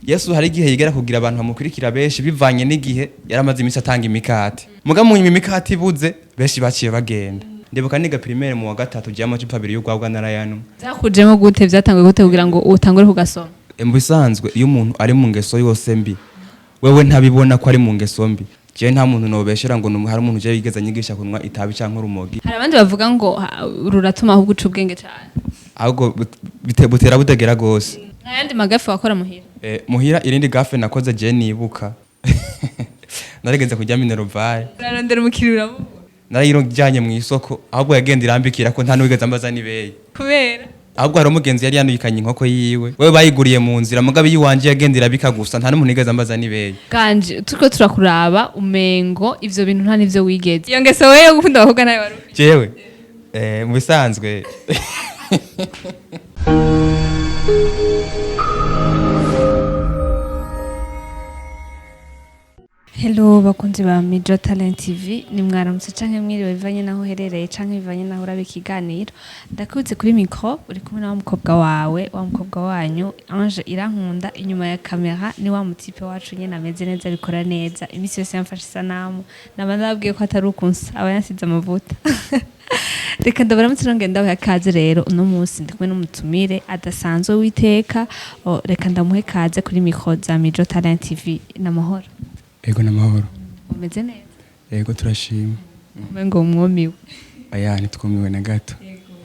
Yesu hari igihe yigera kugira abantu bamukurikira benshi bivanye n'igihe yaramaze iminsi atanga imikate. Muga mu nyuma imikate ibuze, benshi baciye bagenda. Ndibuka niga primaire mu wa gatatu, jewe amacupa abiri y'urwagwa narayanwa. Byakujemo gute? Byatanguye gute kugira ngo utangure kugasoma? Mu bisanzwe, iyo umuntu ari mu ngeso yose mbi, wewe ntabibona ko ari mu ngeso mbi. Jewe nta muntu nobeshera ngo hari umuntu jewe yigeze anyigisha kunywa itabi canke urumogi. Hari abandi bavuga ngo ruratuma ahubwo uca ubwenge cyane. Ahubwo butera butegera gose. Nta yandi magafe wakora muhira? Muhira irindi gafe nakoze jewe nibuka, narigeze kurya minerval. Urarondera umukiriya, uramubura. Narayijanye mu isoko, ahubwo yagenda irambikira ko nta n'uwigeze ambaza n'ibeyi. Kubera? Ahubwo hari umugenzi yari yanubikanye inkoko yiwe, wewe bayiguriye mu nzira, mugabo iyiwanje yagenda irabika gusa, nta n'umuntu yigeze ambaza n'ibeyi. Ganje, turiko turakuraba umengo ivyo bintu nta nivyo wigeze. Iyo ngeso wewe yo gukunda abakobwa nawe wari ufise? Jewe mu bisanzwe. Hello bakunzi ba Mijo Talent TV, ni mwaramutse canke mwiriwe bivanye naho uherereye canke bivanye naho uraba ikiganiro. Ndakubitse kuri micro, uri kumwe na wa mukobwa wawe, wa mukobwa wanyu Ange Irankunda. Inyuma ya kamera ni wa mutipe wacu nyene ameze neza, abikora neza iminsi yose, yamfashe isanamu. Naba ndababwiye ko atari ukunsa, aba yansize amavuta. Reka ndabaramutse nongera ndabaha kaze. Rero uno munsi ndi kumwe n'umutumire adasanzwe w'iteka. Reka ndamuhe kaze kuri micro za Mijo Talent TV. N'amahoro? Ego, n'amahoro. Umeze neza? Ego, turashima. Umengo mwumiwe. Aya, ntitwumiwe na gato,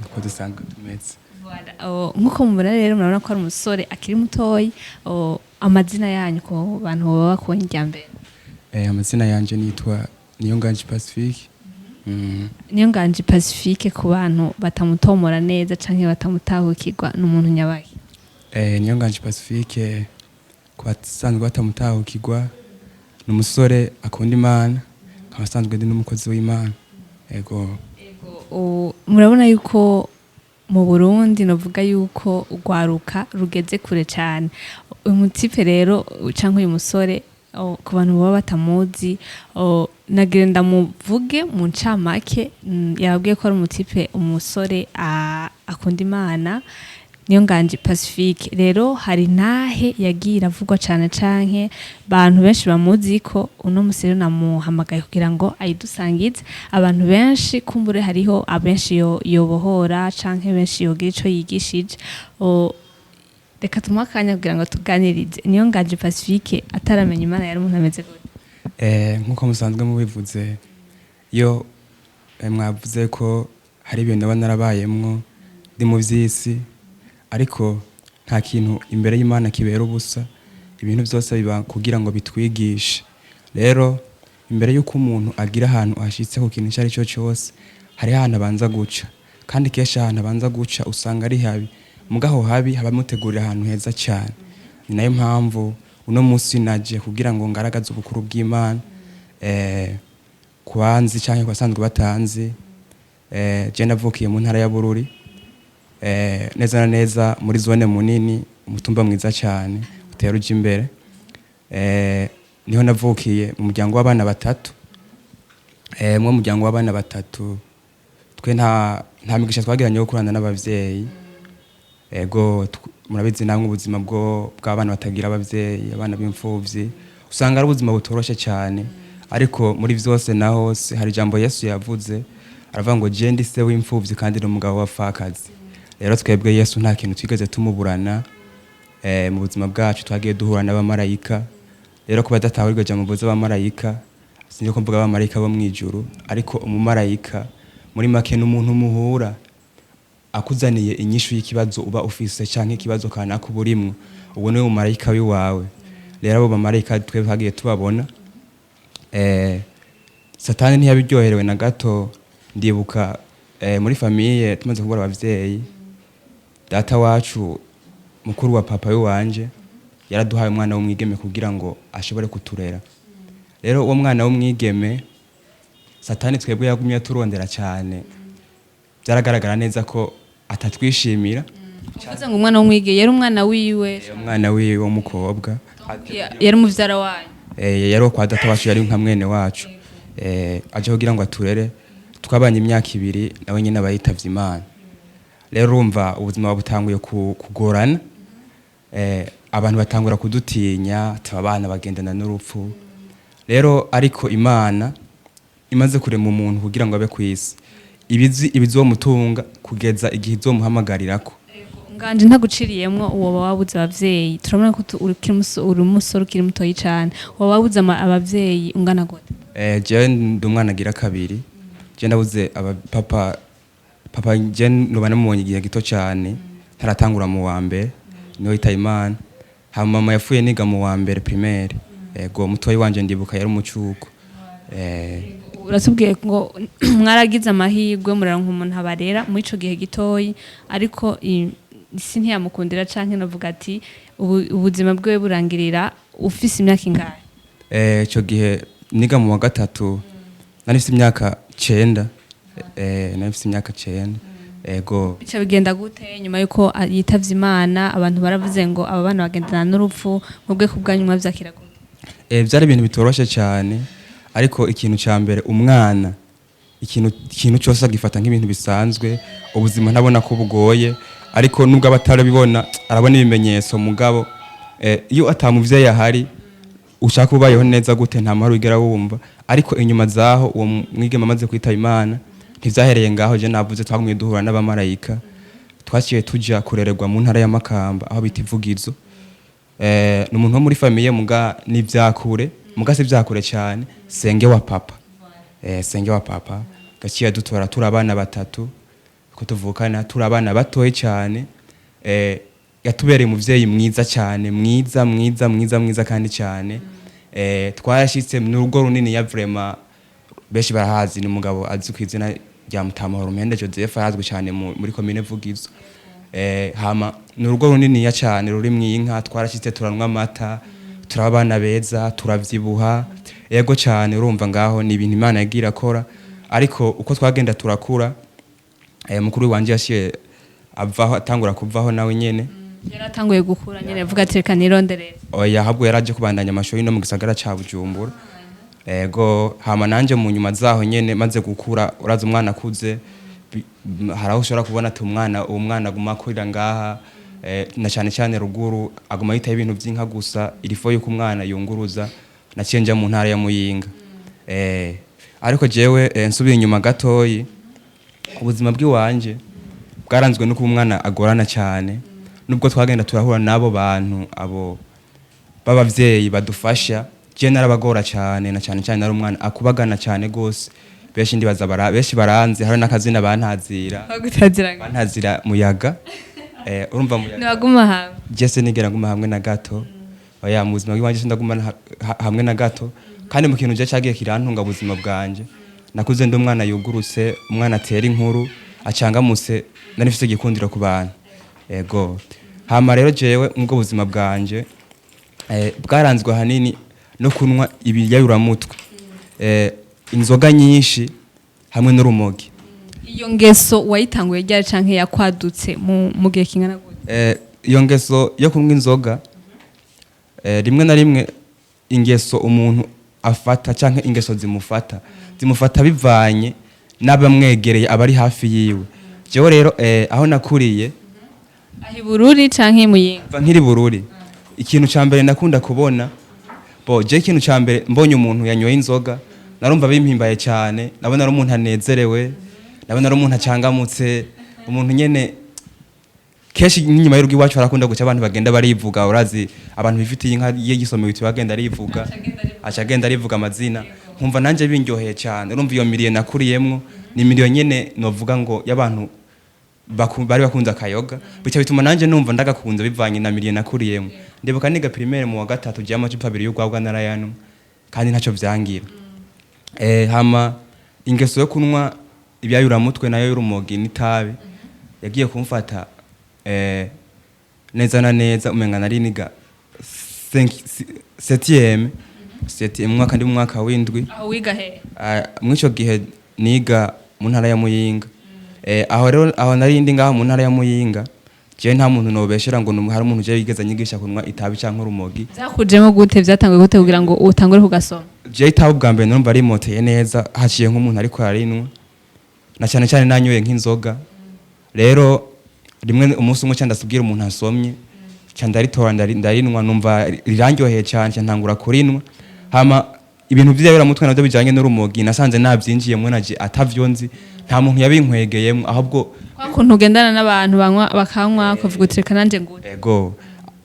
uko dusanzwe tumeze. Voilà. Nkuko mubona rero, murabona ko ari umusore akiri mutoyi. Amazina yanyu ku bantu baba bakubonye irya mbere? Amazina yanje nitwa Niyonganji Pacifique. Niyo Nganje Pacifique, ku bantu batamutomora neza canke batamutahukirwa, ni umuntu nyabahe? Niyonganji Pacifique, ku basanzwe batamutahukirwa, ni umusore akunda Imana, akaba asanzwe ndi n'umukozi w'Imana, ego. Murabona yuko mu Burundi novuga yuko urwaruka rugeze kure cyane. Uyu mutipe rero canke uyu musore, ku bantu baba batamuzi, nagira ndamuvuge mu ncamake. Yababwiye ko ari umutipe, umusore akunda Imana. Niyo Nganje Pacifique rero, hari ntahe yagiye iravugwa cane canke bantu benshi bamuzi ko uno musi rero namuhamagaye kugira ngo ayidusangize abantu benshi. Kumbure hariho abenshi yobohora canke benshi yogira ico yigishije. Reka tumuhe akanya kugira ngo tuganirize. Niyo Nganje Pacifique ataramenya Imana yari umuntu ameze gute? Nk'uko musanzwe mubivuze, iyo mwavuze ko hari ibintu naba narabayemwo ndi mu vy'isi, ariko nta kintu imbere y'Imana kibera ubusa. Ibintu byose biba kugira ngo bitwigishe. Rero imbere y'uko umuntu agira ahantu ashitse ku kintu icyo ari cyo cyose, hariho ahantu abanza guca, kandi kenshi ahantu abanza guca usanga ari habi. Mugaho habi haba hamutegurira ahantu heza cyane. Ni nayo mpamvu uno munsi naje kugira ngo ngaragaze ubukuru bw'Imana ku banzi canke ku basanzwe batanzi. Je navukiye mu ntara ya Bururi, neza na neza muri zone Munini, umutumba mwiza cyane utera uja imbere. Niho navukiye mu muryango w'abana batatu. Mwo muryango w'abana batatu, twe nta migisha twagiranye yo gukurana n'abavyeyi. Ego, murabizi namwe ubuzima bwo bw'abana batagira abavyeyi, abana b'imfuvyi, usanga ari ubuzima butoroshe cyane. Ariko muri vyose na hose hari ijambo Yesu yavuze, aravuga ngo: "Je ndi se w'imfuvyi kandi ni umugabo w'abapfakazi." Rero twebwe Yesu nta kintu twigeze tumuburana. Mu buzima bwacu twagiye duhura n'abamarayika. Rero kuba datahura iryo jambo mvuze abamarayika, sinzi ko mvuga abamarayika bo mw'ijuru, ariko umumarayika muri make ni umuntu muhura akuzaniye inyishu y'ikibazo uba ufise canke ikibazo kanaka uba urimwo. Uwo niwe mumarayika w'iwawe. Rero abo bamarayika twe twagiye tubabona. Satani ntiyabiryoherewe na gato. Ndibuka muri famille tumaze kubura abavyeyi, data wacu mukuru wa papa w'iwanje yaraduhaye umwana w'umwigeme kugira ngo ashobore kuturera. Rero uwo mwana w'umwigeme, Satani twebwe yagumye aturondera cyane, byaragaragara neza ko atatwishimira. Uvuze ngo umwana w'umwige, yari umwana wiwe? Umwana wiwe w'umukobwa. Yari umuvyara wanyu? Yari uwo kwa data wacu, yari nka mwene wacu. Aje kugira ngo aturere. Twabanye imyaka 2, nawe nyine aba yitavye Imana. Rero urumva ubuzima butanguye kugorana. Abantu batangura kudutinya, tuba abana bagendana n'urupfu. Rero ariko Imana imaze kurema umuntu kugira ngo abe ku isi, ibizi ibizomutunga kugeza igihe izomuhamagarirako. Nganje ntaguciriyemwo, uwo wabuze abavyeyi, turabona ko uri umusore ukiri mutoyi cane. Woba wabuze abavyeyi ungana gute? Jewe ndi umwana agira kabiri. Je ndabuze aba papa. Papa je noba namubonye igihe gito cyane, ntaratangura mu wa mbere niho yitaye Imana. Hama mama yapfuye niga mu wa mbere primaire. Ego, mutoyi wanje ndibuka yari umucuko. Uratubwiye ngo mwaragize amahirwe muraronka umuntu abarera muri ico gihe gitoyi, ariko isi ntiyamukundira, canke novuga ati ubuzima bwiwe burangirira ufise imyaka ingahe? Ico gihe niga mu wa gatatu, nari mfise imyaka 9. Nari mfise imyaka 9, ego. Bica bigenda gute nyuma yuko yitavye Imana? Abantu baravuze ngo aba bana bagendana n'urupfu. Mubwe ku bwanyu mwavyakira gute? Byari ibintu bitoroshe cyane, ariko ikintu cya mbere, umwana ikintu cyose agifata nk'ibintu bisanzwe. Ubuzima ntabona ko bugoye, ariko nubwo aba atarabibona arabona ibimenyetso. Mugabo iyo atamuvyeyi ahari, ushaka ubayeho neza gute, nta mahoro wigera wumva. Ariko inyuma zaho, uwo mwigeme amaze kwitaba Imana, ntivyahereye ngaho. Je navuze twagumye duhura n'abamarayika. Twaciye tuja kurererwa mu ntara ya Makamba, aho bita Ivugizo. Ni umuntu wo muri famille, muga ni vyakure, muga si vyakure cyane, senge wa papa. Senge wa papa gaciye dutora turi abana batatu ko tuvukana, turi abana batoyi cyane. Yatubereye umuvyeyi mwiza cyane, mwiza mwiza mwiza mwiza kandi cyane. Twarashitse mu rugo runini ya vraiment, benshi barahazi. Ni umugabo azwi ku izina rya Mutamahoro Mpende Joseph, arazwi cyane muri komine Vugizo. Hama ni urugo runiniya cyane rurimwo inka. Twarashitse turanywa amata, turaba abana beza, turavyibuha, yego cyane. Urumva ngaho ni ibintu Imana yagiye irakora. Ariko uko twagenda turakura, mukuru wanje yashiye avaho, atangura kuvaho nawe nyene. Yaratanguye gukura nyene avuga ati reka nironderere? Oya, ahubwo yaraje kubandanya amashuri no mu gisagara ca Bujumbura. Ego, hama nanje mu nyuma zaho nyene maze gukura, uraza umwana akuze, hari aho ushobora kubona ati umwana, uwo mwana aguma akurira ngaha, na cyane cyane ruguru, aguma yitaho ibintu by'inka gusa. Il faut yuko umwana yunguruza, naciye nja mu ntara ya Muyinga. Ariko jewe, nsubiye inyuma gatoyi, ubuzima bw'iwanje bwaranzwe no kuba umwana agorana cyane. Nubwo twagenda turahura n'abo bantu, abo b'abavyeyi badufasha, je narabagora cyane, na cyane cyane nari umwana akubagana cyane gose. Benshi ndibaza benshi baranze, hari n'akazina bantazira. Bagutazira? Bantazira Muyaga. Urumva Muyaga. Ntibaguma hamwe. Je sinigera nguma hamwe na gato. Oya, mu buzima bw'iwanje sindaguma hamwe na gato. Kandi mu kintu je cagiye kirantunga ubuzima bwanje, nakuze ndi umwana yugurutse, umwana atera inkuru, acangamutse, nari mfise igikundiro ku bantu, ego. Hama rero jewe mubwo buzima bwanje bwaranzwe ahanini no kunywa ibiyayuramutwe, inzoga nyinshi hamwe n'urumogi. Iyo ngeso wayitanguye ryari, canke yakwadutse mu gihe kingana gute? Iyo ngeso yo kunywa inzoga, rimwe na rimwe ingeso umuntu afata canke ingeso zimufata bivanye n'abamwegereye, abari hafi yiwe. Jewe rero, aho nakuriye, aho i Bururi canke Muyinga? Kuva nkiri Bururi, ikintu ca mbere nakunda kubona bo, je ikintu ca mbere mbonye umuntu yanyoye inzoga, narumva bimpimbaye cyane. Nabona ari umuntu anezerewe, nabona ari umuntu acangamutse, umuntu nyene. Kenshi n'inyuma y'urugo iwacu harakunda guca abantu bagenda barivuga. Urazi abantu bifitiye inka, iyo gisomeye biti bagenda arivuga, aca agenda arivuga amazina, nkumva nanje binryoheye cyane. Urumva iyo milieu nakuriyemwo ni milieu nyene novuga ngo y'abantu bari bakunze akayoga, bica bituma nanje numva ndagakunze bivanye na milieu nakuriyemwo. Ndibuka niga primaire mu wa gatatu, je amacupa abiri y'urwagwa narayanywa kandi ntaco vyangira. Hama ingeso yo kunywa ibyayuramutwe nayo y'urumogi n'itabi yagiye kumfata neza na neza umenga nari niga septième, septième, mwaka ndi mu mwaka w'indwi. Aho wiga he? Ah, mw'ico gihe niga mu ntara ya Muyinga. Aho rero aho nari ndi ngaho mu ntara ya Muyinga, jewe nta muntu nobeshera ngo hari umuntu je yigeze anyigisha kunywa itabi canke urumogi. Vyakujemo gute? Vyatanguye gute kugira ngo utangure kugasoma? Je itabi ubwa mbere numva rimoteye neza haciye nk'umuntu ariko ararinwa, na cyane cyane nanyoye nk'inzoga. Rero rimwe umunsi umwe cyane ndasubwira umuntu asomye. Ca ndaritora, ndarinwa, numva rirandyoheye cyane, ca ntangura kurinwa. Hama ibintu vy'ibiyayuramutwe navyo bijanye n'urumogi nasanze navyinjiyemwo naje atavyo nzi, nta muntu yabinkwegeyemwo, ahubwo Kwa kuntu ugendana n'abantu banywa, bakanywa, ukavuga uti: "Reka nanje ngure." Ego,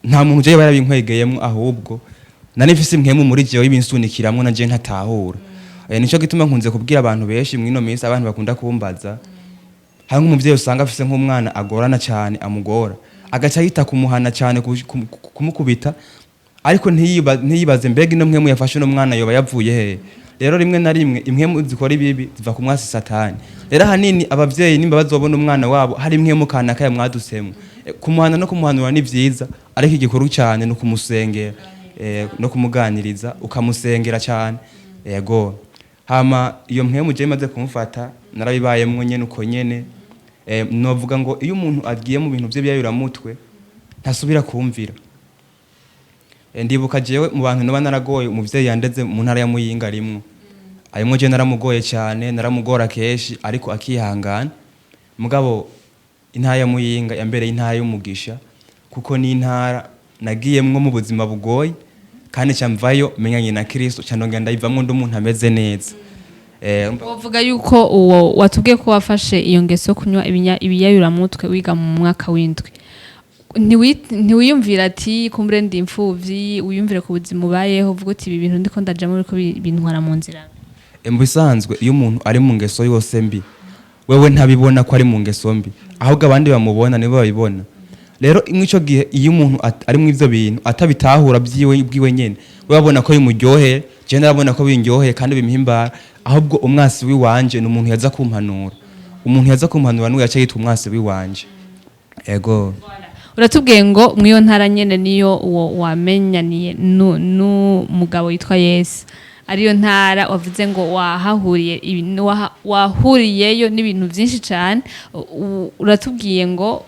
nta muntu je yarabinkwegeyemwo, ahubwo nari mfise impwemu muri jewe ibinsunikiramwo naje ntatahura. Nico gituma nkunze kubwira abantu benshi mw'ino minsi, abantu bakunda kumbaza, hari nk'umuvyeyi usanga afise nk'umwana agorana cyane, amugora, agaca yita kumuhana cyane, kumukubita, ariko ntiyibaze mbega ino mpwemu yafashe uno mwana yoba yavuye hehe. Rero rimwe na rimwe impwemu zikora ibibi ziva ku mwasi Satani. Rero ahanini abavyeyi nimba bazobona umwana wabo hari impwemu kanaka yamwadusemwo, kumuhana no kumuhanura ni vyiza, ariko igikuru cyane ni ukumusengera, no kumuganiriza, ukamusengera cyane. Yego, hama iyo mpwemu je imaze kumufata, narabibayemwo nyene uko nyene. Novuga ngo iyo umuntu agiye mu bintu vy'ibiyayuramutwe ntasubira kumvira. Ndibuka jewe mu bantu noba naragoye umuvyeyi yandeze mu ntara ya Muyinga rimwo arimwo, je naramugoye cyane, naramugora kenshi ariko akihangana. Mugabo intara ya Muyinga yambereye intara y'umugisha, kuko ni intara nagiyemwo mu buzima bugoye kandi ca mvayo menyanye na Kristo, ca ndongera ndayivamwo ndi umuntu ameze neza. Wovuga yuko uwo watubwiye ko wafashe iyo ngeso yo kunywa ibiyayuramutwe wiga mu mwaka w'indwi, ntiwiyumvira ati: "Kumbure ndi imfuvyi"? Wiyumvire ku buzima ubayeho, uvuga uti: "Ibi bintu ndiko ndajamo biriko bintwara mu nzira mbi." Mu bisanzwe iyo umuntu ari mu ngeso yose mbi, wewe ntabibona ko ari mu ngeso mbi, ahubwo abandi bamubona nibo babibona. Rero mw'ico gihe iyo umuntu ari mu ivyo bintu atabitahura byiwe bwiwe nyene, we abona ko bimuryoheye. Je narabona ko bindyoheye kandi bimpimbara, ahubwo umwasi wiwanje ni umuntu yaza kumpanura. Umuntu yaza kumpanura niwe yaca yitwa umwasi wiwanje. Ego. Uratubwiye ngo mw'iyo ntara nyene niyo uwo wamenyaniye n'umugabo yitwa Yesu, ariyo ntara wavuze ngo wahahuriye wahuriyeyo n'ibintu byinshi cyane. Uratubwiye ngo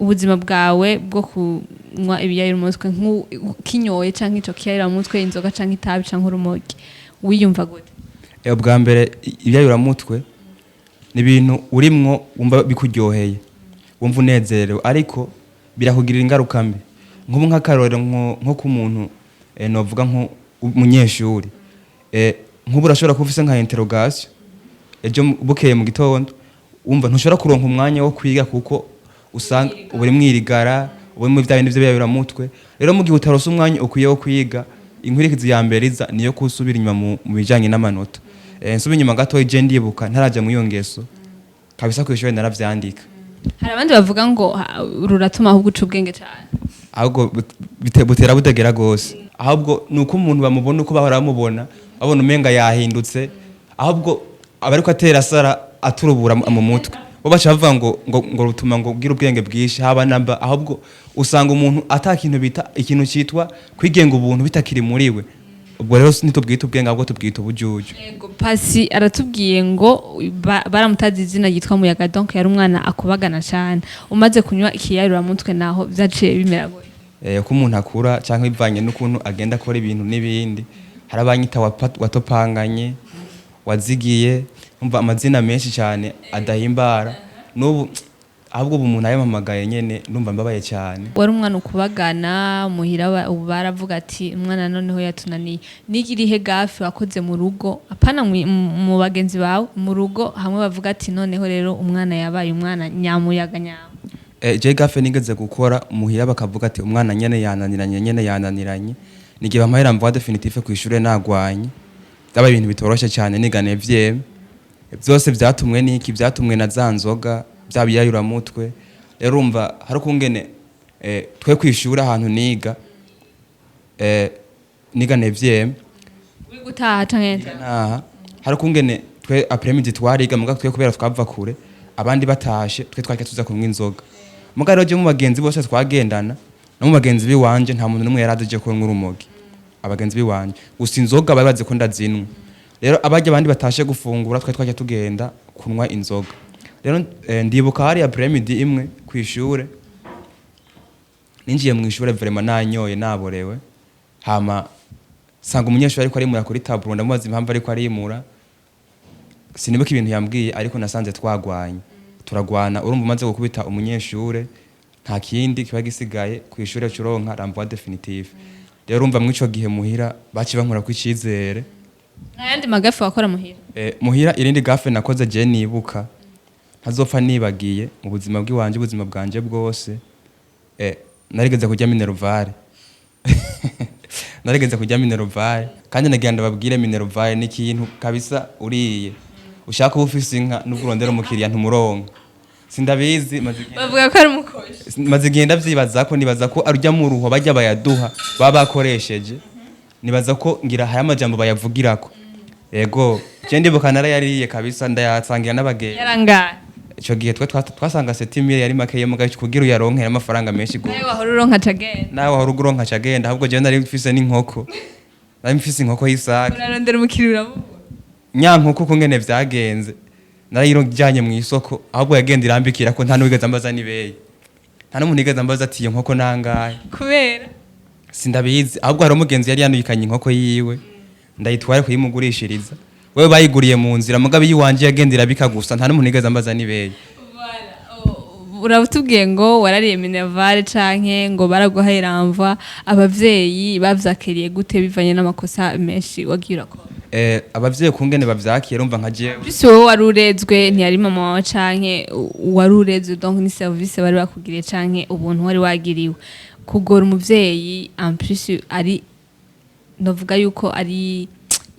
ubuzima bwawe bwo kunywa ibiyayuramutwe, kinyoye canke ico kiyayuramutwe, inzoga canke itabi canke urumogi, wiyumva gute? Ubwa mbere ibyayuramutwe ni ibintu urimwo wumva bikuryoheye, wumva unezerewe, ariko birakugirira ingaruka mbi. Nk'ubu nk'akarorero, nko ku muntu, novuga nk'umunyeshuri, nk'ubu urashobora kuba ufise nka interrogation ejo bukeye mu gitondo, wumva ntushobora kuronka umwanya wo kwiga kuko usanga uba uri mwirigara, uba uri muri bya bindi vy'ibiyayuramutwe. Rero mu gihe utaronse umwanya ukwiye wo kwiga, inkurikizi ya mbere iza niyo kusubira inyuma mu bijanye n'amanota. Nsubira inyuma gato, je ndibuka ntaraja muri iyo ngeso kabisa, kw'ishure naravyandika. Hari abandi bavuga ngo ruratuma ahubwo uca ubwenge cyane. Ahubwo butera butegera gose. Ahubwo ni uko umuntu bamubona uko bahora bamubona, babona umenga yahindutse, ahubwo aba ariko atera asara aturubura mu mutwe. Bo baca bavuga ngo rutuma ngo ugira ubwenge bwinshi, haba namba. Ahubwo usanga umuntu ata kintu bita ikintu cyitwa kwigenga ubuntu bitakiri muri we. Ubwo rero ntitubwita ubwenge, ahubwo tubwita ubujuju. Yego, Pasi aratubwiye ngo baramutazi izina ryitwa Muyaga, donc yari umwana akubagana cyane. Umaze kunywa ikiyayuramutwe naho vyaciye bimera gute? Uko umuntu akura cyangwa bivanye n'ukuntu agenda akora ibintu n'ibindi, hari abanyita watopanganye, wazigiye, umva amazina menshi cyane adahimbara n'ubu. Ahubwo ubu umuntu ayampamagaye nyene ndumva mbabaye cyane. Wari umwana ukubagana muhira, ubu baravuga ati: "Umwana noneho yatunaniye." Nigirihe gafe wakoze mu rugo, apana mu bagenzi bawe, mu rugo hamwe bavuga ati: "Noneho rero umwana yabaye umwana nyamuyaga nyawe"? Je gaffe nigeze gukora muhira bakavuga ati: "Umwana nyene yananiranye, nyene yananiranye," nigihe bampaye renvoi définitif ku ishure nagwanye. Byaba ibintu bitoroshe cyane, niga neuvième. Byose vyatumwe n'iki? Vyatumwe na za nzoga, bya biyayuramutwe. Rero urumva hari ukungene twe kw'ishure ahantu niga, niga neuvième. Wiga utaha canke? Ntaha. Hari ukungene twe après-midi twariga, muga twe kubera twava kure, abandi batashe twe twajya tuza kunywa inzoga. Muga rero je mu bagenzi bose twagendana no mu bagenzi biwanje, nta muntu n'umwe yari azi kunywa urumogi. Abagenzi biwanje gusa inzoga bari bazi ko ndazinwa. Rero abajya abandi batashe gufungura, twe twajya tugenda kunywa inzoga. Rero ndibuka hari après-midi imwe kw'ishure, ninjiye mu ishure vraiment nanyoye, naborewe, hama sanga umunyeshuri ariko arimura kuri tableau. Ndamubaza impamvu ariko arimura. Sinibuka ibintu yambwiye, ariko nasanze twagwanye, turagwana. Urumva umaze gukubita umunyeshure. Nta kindi kiba gisigaye, ku ishure curonka renvoi définitif. Rero urumva mw'ico gihe muhira baci bankura ku icizere. Nta yandi ma gaffes wakora muhira? Muhira irindi gaffe nakoze je nibuka ntazopfa nibagiye mu buzima bw'iwanje, ubuzima bwanje bwose, narigeze kurya minerval. Narigeze kurya minerval, kandi nagira ndababwire, minerval ni ikintu kabisa uriye ushaka kuba ufise inka, nubwo urondera umukiriya ntumuronka. Sindabizi, maze igihe Bavuga ko ari umukoshi. Maze igihe ndavyibaza ko nibaza ko arujya mu ruho bajya bayaduha baba bakoresheje. Nibaza ko ngira hari amajambo bayavugirako. Yego, je ndibuka narayariye kabisa, ndayasangira n'abagenzi. Yarangaye? Ico gihe twe twasanga 7000 yari make muga kugira uyaronke yari amafaranga menshi gose. Nawe wahora uronka acagenda. Nawe wahora uronka acagenda. Ahubwo jewe nari mfise n'inkoko, nari mfise inkoko y'isake. Urarondera umukiriya uramubura. Nyankoko kungene vyagenze, narayijanye mu isoko, ahubwo yagenda irambikira ko nta n'uwigeze ambaza n'ibeyi, nta n'umuntu yigeze ambaza ati: "Iyo nkoko nangahe?" Kubera? Sindabizi. Ahubwo hari umugenzi yari yanuyikanye inkoko yiwe, ndayitware kuyimugurishiriza. Wewe bayiguriye mu nzira, mugabo iyiwanje yagenda irabika gusa, nta n'umuntu yigeze ambaza n'ibeyi. Uratubwiye ngo warariye minerval canke ngo baraguhaye renvoi. Abavyeyi bavyakiriye gute bivanye n'amakosa menshi wagiye urakora? Abavyeyi kungene bavyakira, urumva nka jewe Bisi wowe wari urezwe, ntiyari mama wawe canke wari urezwe, donc ni service bari bakugiriye canke ubuntu wari wagiriwe. Kugora umuvyeyi, en plus ari novuga yuko ari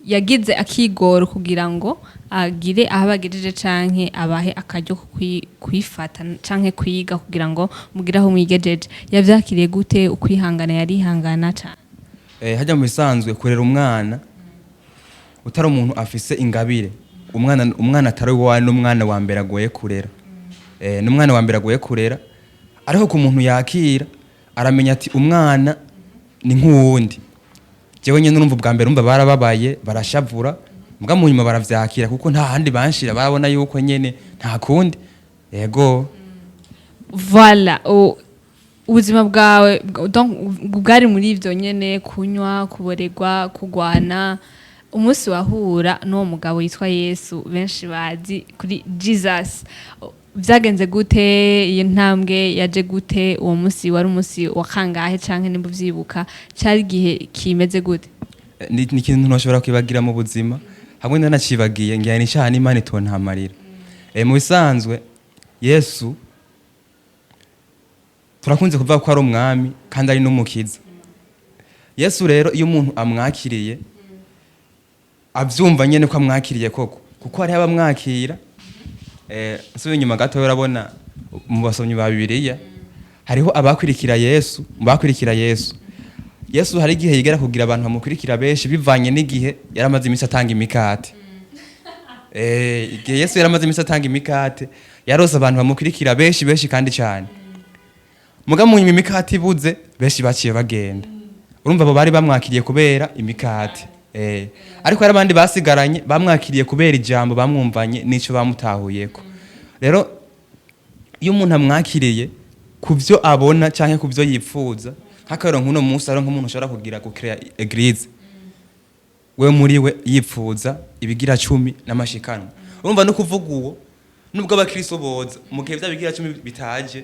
yagize akigoro kugira ngo agire aho abagejeje canke abahe akaryo ko kwifata canke kwiga kugira ngo mugire aho mwigejeje, yavyakiriye gute? Ukwihangana yarihangana cane? Hajya mu bisanzwe kurera umwana utari umuntu afise ingabire, umwana atari uwawe, n'umwana wa mbere agoye kurera. N'umwana wa mbere agoye kurera, ariko ku muntu yakira aramenya ati umwana ni nk'uwundi. Jewe nyene urumva ubwa mbere urumva barababaye, barashavura, mbwa mu nyuma baravyakira kuko nta handi banshira, barabona yuko nyene nta kundi. Yego. Voilà, ubuzima bwawe donc bwari muri ivyo nyene: kunywa, kuborerwa, kugwana. Umunsi wahura n'uwo mugabo yitwa Yesu, benshi bazi kuri Jesus, vyagenze gute? Iyo ntambwe yaje gute? Uwo munsi wari umunsi wa kangahe, canke nimba uvyibuka, cari igihe kimeze gute? Ni ikintu ntoshobora kwibagira mu buzima, hamwe nanacibagiye ngira ni icaha n'Imana itontamarira. Mu bisanzwe Yesu turakunze kuvuga ko ari umwami kandi ari n'umukiza. Yesu rero iyo umuntu amwakiriye avyumva nyene ko amwakiriye koko, kuko hariho abamwakira. Nsubiye inyuma gato, urabona mu basomyi ba Bibiliya hariho abakwirikira Yesu. Mu bakwirikira Yesu, Yesu hari igihe yigera kugira abantu bamukurikira benshi bivanye n'igihe yari amaze iminsi atanga imikate. Igihe Yesu yari amaze iminsi atanga imikate, yarose abantu bamukurikira benshi benshi kandi cyane. Muga mu nyuma imikate ibuze, benshi baciye bagenda. Urumva abo bari bamwakiriye kubera imikate. Ariko hari abandi basigaranye bamwakiriye kubera ijambo bamwumvanye n'ico bamutahuyeko. Rero iyo umuntu amwakiriye ku byo abona canke ku byo yipfuza, nk'akarero nk'uno munsi ari nk'umuntu ushobora kugira gucréa église, we muri we yipfuza ibigira 10 n'amashikanwa, urumva no kuvuga uwo, nubwo abakristo boza, mu gihe bya bigira 10 bitaje,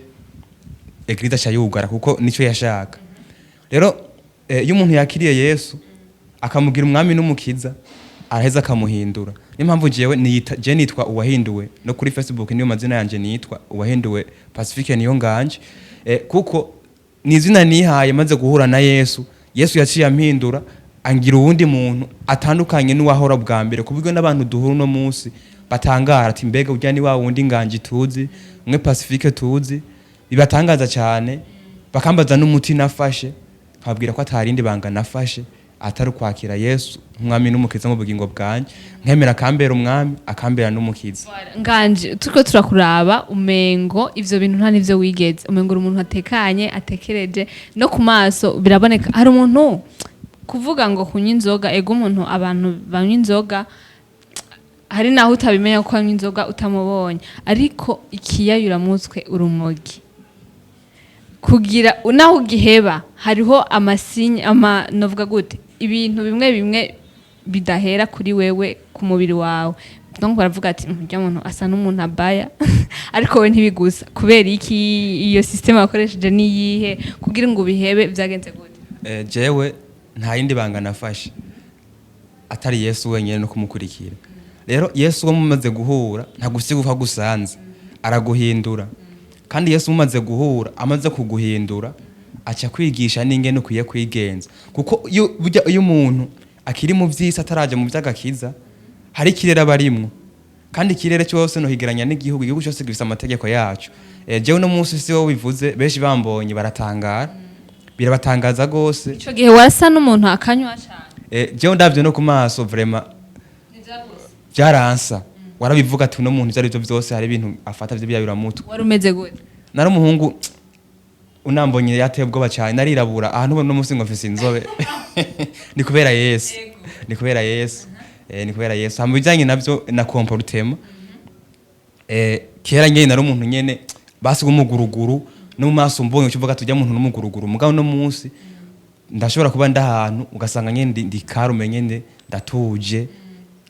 église aca yugara kuko nico yashaka. Rero iyo umuntu yakiriye Yesu akamugira umwami n'umukiza, araheza akamuhindura. Niyo mpamvu jewe niyita, je nitwa Uwahinduwe, no kuri Facebook niyo mazina yanje, nitwa Uwahinduwe Pacifique niyo nganje, kuko ni izina nihaye maze guhura na Yesu. Yesu yaciye ampindura, angira uwundi muntu atandukanye n'uwahora bwa mbere, ku buryo n'abantu duhura uno munsi batangara ati: "Mbega urya ni wa wundi Nganji tuzi, umwe Pacifique tuzi?" Bibatangaza cyane, bakambaza n'umuti nafashe, nkababwira ko atarindi banga nafashe atari ukwakira Yesu nk'umwami n'umukiza mu bugingo bwanjye, nkemera akambera umwami, akambera n'umukiza. Nganje, turiko turakuraba umengo ivyo bintu nta nivyo wigeze, umengo uri umuntu atekanye, atekereje, no ku maso biraboneka. Hari umuntu kuvuga ngo kunywa inzoga, ego umuntu, abantu banywa inzoga hari naho utabimenya ko anywa inzoga utamubonye, ariko ikiyayuramutwe, urumogi, kugira naho ugiheba hariho ama signes, ama novuga gute, ibintu bimwe bimwe bidahera kuri wewe ku mubiri wawe. Donc baravuga ati: "Urya muntu asa n'umuntu abaya," ariko we ntibigusa. Kubera iki? Iyo système wakoresheje niyihe kugira ngo ubihebe? Vyagenze gute? Jewe nta yindi banga nafashe atari Yesu wenyine no kumukurikira. Rero Yesu uwo mumaze guhura ntagusiga uko agusanze, araguhindura. Kandi Yesu mumaze guhura, amaze kuguhindura, aca kwigisha n'ingene ukwiye kwigenza, kuko iyo burya iyo umuntu akiri mu vy'isi, ataraja mu vy'agakiza, hari ikirere aba arimwo, kandi ikirere cyose nohigeranya n'igihugu. Igihugu cyose gifise amategeko yaco. Jewe uno munsi si wowe bivuze, benshi bambonye baratangara, birabatangaza gose. Ico gihe wasa n'umuntu akanywa cane? Jewe ndavye no ku maso, vraiment byaransa, warabivuga ati uno muntu ivyo arivyo vyose hari ibintu afata vy'ibiyabiramutwe. Wari umeze gute? Nari umuhungu unambonye yateye ubwoba cyane, narirabura. Ahantu ubona uno munsi ngo mfise inzobe, ni kubera Yesu, ni kubera Yesu, ni kubera Yesu. Hama ibijanye navyo na comportement, kera nyene nari umuntu nyene basi w'umuguruguru, no mu maso mbonye ucuvuga tujya muntu n'umuguruguru. Mugabo no munsi ndashobora kuba ndahantu ugasanga nyene ndi karume, nyene ndatuje,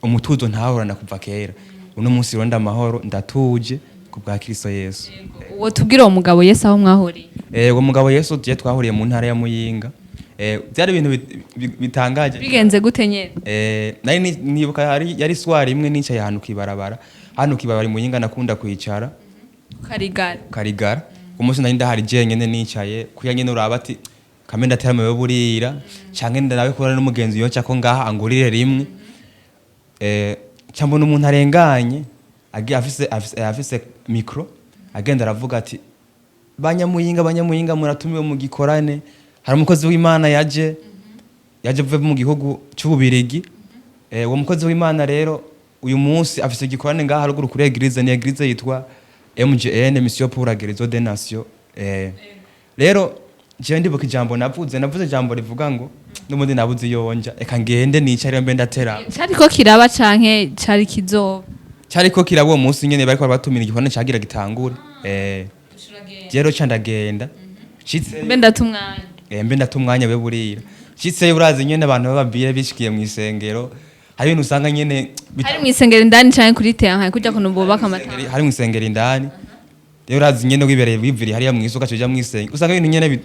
umutuzo ntahorana kuva kera. Uno munsi rero ndamahoro, ndatuje ku bwa Kristo Yesu. Uwo tubwire uwo mugabo Yesu aho mwahuriye. Uwo mugabo Yesu tugiye twahuriye mu ntara ya Muyinga. Byari ibintu bitangaje. Bigenze gute nyene? Nari nibuka yari soir imwe, nicaye ahantu kwibarabara, hano kibarabara i Muyinga nakunda kwicara. Karigara. Karigara. Ku munsi nari ndahari jenyene, nicaye kuya nyene uraba ati kame ndatera amabuye burira canke ndabe kubona n'umugenzi yoca ko ngaha angurire rimwe. Ca mbona umuntu arenganye agiye afise micro, agenda aravuga ati: "Banyamuyinga, banyamuyinga, muratumiwe mu gikorane, hari umukozi w'Imana yaje avuye mu gihugu c'Ububirigi. Uwo mukozi w'Imana rero uyu munsi afise igikorane ngaha haruguru kuri église, ni église yitwa MGN, Mission pour la Guérison des Nations." Rero jewe ndibuka ijambo navuze ijambo rivuga ngo n'ubundi nabuze iyo nja, eka ngende nicare mbe ndatera. Cariko kiraba canke cari kizoba? Cyariko kiraba uwo munsi nyene, bariko barabatumira, igikorane cagira gitangure. Rero ca ndagenda nshitse Mbe ndata umwanya. Mbe ndata umwanya we burira. Nshitseyo, urazi nyene abantu b'ababire bishikiye mw'isengero, hari ibintu usanga nyene Hari mw'isengero indani canke kuri terrain, kurya kuntu bubaka amatara? Hari mw'isengero indani. Rero urazi nyene wibereye wiviriye hariya mw'isuka, uca uja mw'isengero usanga ibintu nyene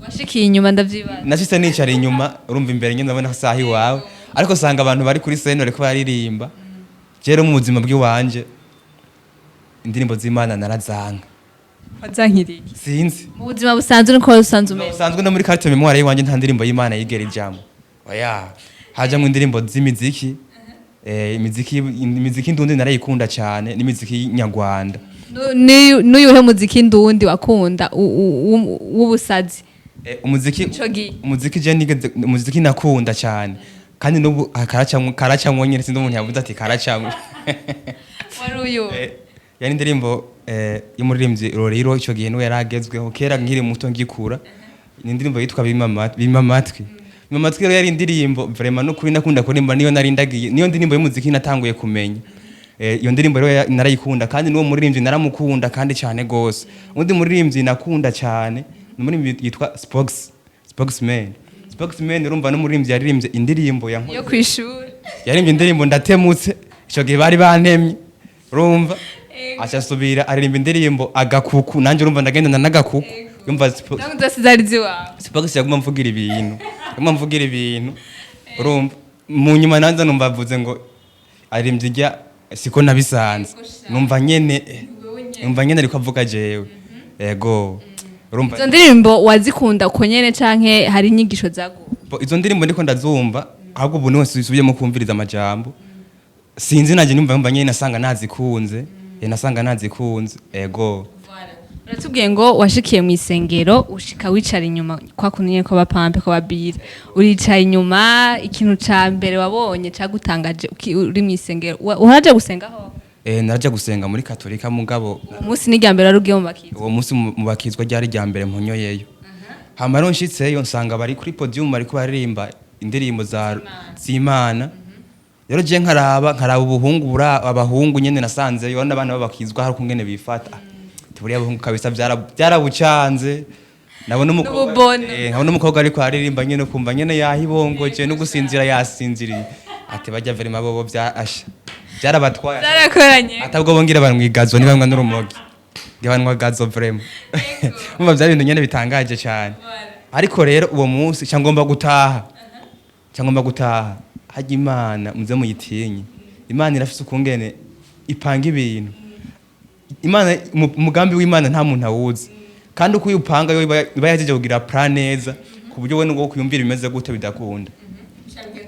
Washikiye inyuma, ndavyibaza. Nashitse nicara inyuma, urumva imbere nyene ndabona saha iwawe, ariko usanga abantu bari kuri scène bariko bararirimba. Rero mu buzima bw'iwanje indirimbo z'Imana narazanka. Wazankiriye? Sinzi. Mu buzima busanzwe niko usanzwe umeze? Usanzwe no muri carte mémoire y'iwanje nta ndirimbo y'Imana yigera ijamwo, oya. Hajamwo indirimbo z'imiziki, imiziki ndundi narayikunda cyane, n'imiziki nyarwanda. N'uyuhe muziki ndundi wakunda w'ubusazi? Umuziki Ico gihe. Umuziki je nigeze, umuziki nakunda cyane kandi n'ubu karacamwo, karacamwo nyene, sinzi umuntu yavuze ati karacamwo. Wari uyu? Yari indirimbo y'umuririmbyi Roriro, ico gihe niwe yaragezweho kera nkiri muto ngikura. Ni indirimbo yitwa Bima Amatwi. Bima Amatwi rero yari indirimbo vraiment n'ukuri nakunda kuririmba, niyo narindagiye, niyo ndirimbo y'umuziki natanguye kumenya. Iyo ndirimbo rero narayikunda, kandi n'uwo muririmbyi naramukunda kandi cyane gose. Undi muririmbyi nakunda cyane ni umuririmbyi yitwa Spox, Spokesman. Spokesman urumva n'umuririmbyi yaririmbye indirimbo ya Yo kwishuri. Yaririmbye indirimbo Ndatemutse, ico gihe bari bantemye, urumva aca asubira aririmba indirimbo Agakuku, nanjye urumva ndagendana n'agakuku, yumva Namwe zose zari ziwawe. Spox yaguma mvugira ibintu, yaguma mvugira ibintu, urumva mu nyuma nanze numva avuze ngo aririmbye ijya siko nabisanze, numva nyene numva nyene ariko avuga jewe. Ego, urumva. Izo ndirimbo wazikunda uko nyene canke hari inyigisho zaguha? Bo, izo ndirimbo ndiko ndazumva, ahubwo ubu niho nsubiyemo kumviriza amajambo, sinzi nanjye numva nyene nasanga nazikunze, nasanga nazikunze, ego. Uratubwiye ngo washikiye mu isengero, ushika wicara inyuma kwa kuntu nyene kw'abapampe, kw'ababire, uricaye inyuma. Ikintu ca mbere wabonye cagutangaje uri mu isengero, uharaje gusenga ho? Naraja gusenga muri Katolika, mugabo Uwo munsi ni irya mbere wari ugiye mu bakizwa? Uwo munsi mu bakizwa ryari rya mbere mpunyoyeyo. Hama rero nshitseyo nsanga bari kuri podium bariko baririmba indirimbo za z'Imana. Rero je nkaraba ubuhungu bura abahungu nyene nasanzeyo n'abana b'abakizwa, hari ukungene bifata. Ati buriya abahungu kabisa byarabucanze. Nabona umukobwa N'ububone. Nkabona umukobwa ariko aririmba nyene, kumva nyene yahibongoje no gusinzira yasinziriye. Ati bajya vraiment bobo bya asha byarabatwaye. Byarakoranye. Atabwo bongira banywa igazo, ntibanywa n'urumogi, ntibanywa gazo vraiment. Umva, byari ibintu nyene bitangaje cyane. Ariko rero uwo munsi ca ngomba gutaha, ca ngomba gutaha. Harya Imana muze muyitinye. Imana irafise ukungene ipanga ibintu. Imana, umugambi w'Imana nta muntu awuzi, kandi uko uyupanga yo iba yajeje kugira plan neza, ku buryo we nubwo kuyumvira bimeze gute bidakunda.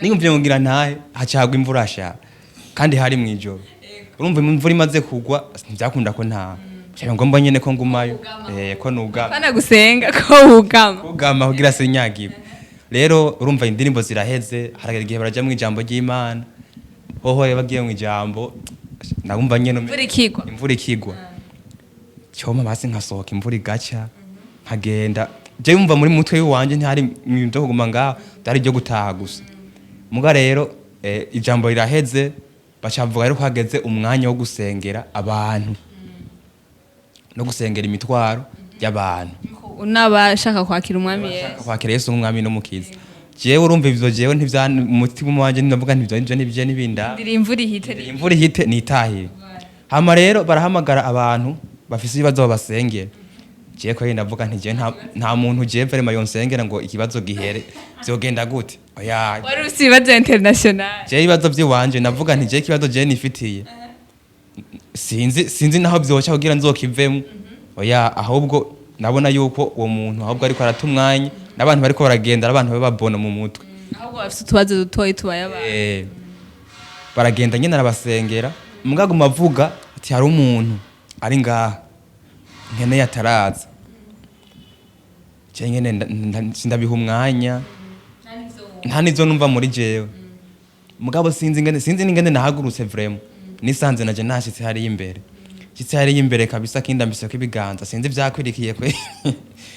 Niyumviye ngira ntahe, hacagwa imvura sha, kandi hari mwijoro. Urumva imvura imaze kugwa ntibyakunda ko ntaha. Cyane ngomba nyene ko ngumayo, ko nugama. Pana gusenga, ko wugama. Kugama kugira sinyagirwe. Rero urumva indirimbo ziraheze, haragera igihe baraja mu ijambo ry'Imana. Hoho rero bagiye mu ijambo, ndabumva nyene Imvura ikigwa. Imvura ikigwa cyoma, basi nkasohoka, imvura igaca nkagenda. Je wumva muri mutwe wanje ntihari ibintu byo kuguma ngaho, byari ibyo gutaha gusa. Muga rero ijambo riraheze, bacavuga rero ko hageze umwanya wo gusengera abantu no gusengera imitwaro y'abantu. Unabashaka kwakira Umwami Yesu. Kwakira Yesu nk'umwami n'umukiza. Jewe urumva ivyo jewe ntivya umutima wanje, ndavuga ntivyo nivyo nivyo nibinda. Ndira imvura ihite. Imvura ihite nitahire. Hama rero barahamagara abantu bafise ibibazo babasengera. Jewe ko ndavuga nti jewe nta muntu jewe vraiment yonsengera ngo ikibazo gihere, vyogenda gute? Oya. Wari ufite ibibazo international. Jewe ibibazo vy'iwanje, ndavuga nti jewe ikibazo jewe nifitiye sinzi naho vyoca kugira nzokivemwo. Oya, ahubwo nabona yuko uwo muntu ahubwo ariko arata umwanya n'abantu bariko baragenda ari abantu bababona mu mutwe. Ahubwo bafite utubazo dutoyi tubaye abantu. Baragenda nyene arabasengera, mugaguma avuga ati hari umuntu ari ngaha nkeneye ataraza. Je nyene sindabiha umwanya, nta nizo numva muri jewe. Mugabo sinzi ingene, sinzi n'ingene nahagurutse vraiment, nisanze naje nashitse hariya imbere. Nshitse hariya imbere kabisa, kindambiseko ibiganza, sinzi vyakwirikiye kwe,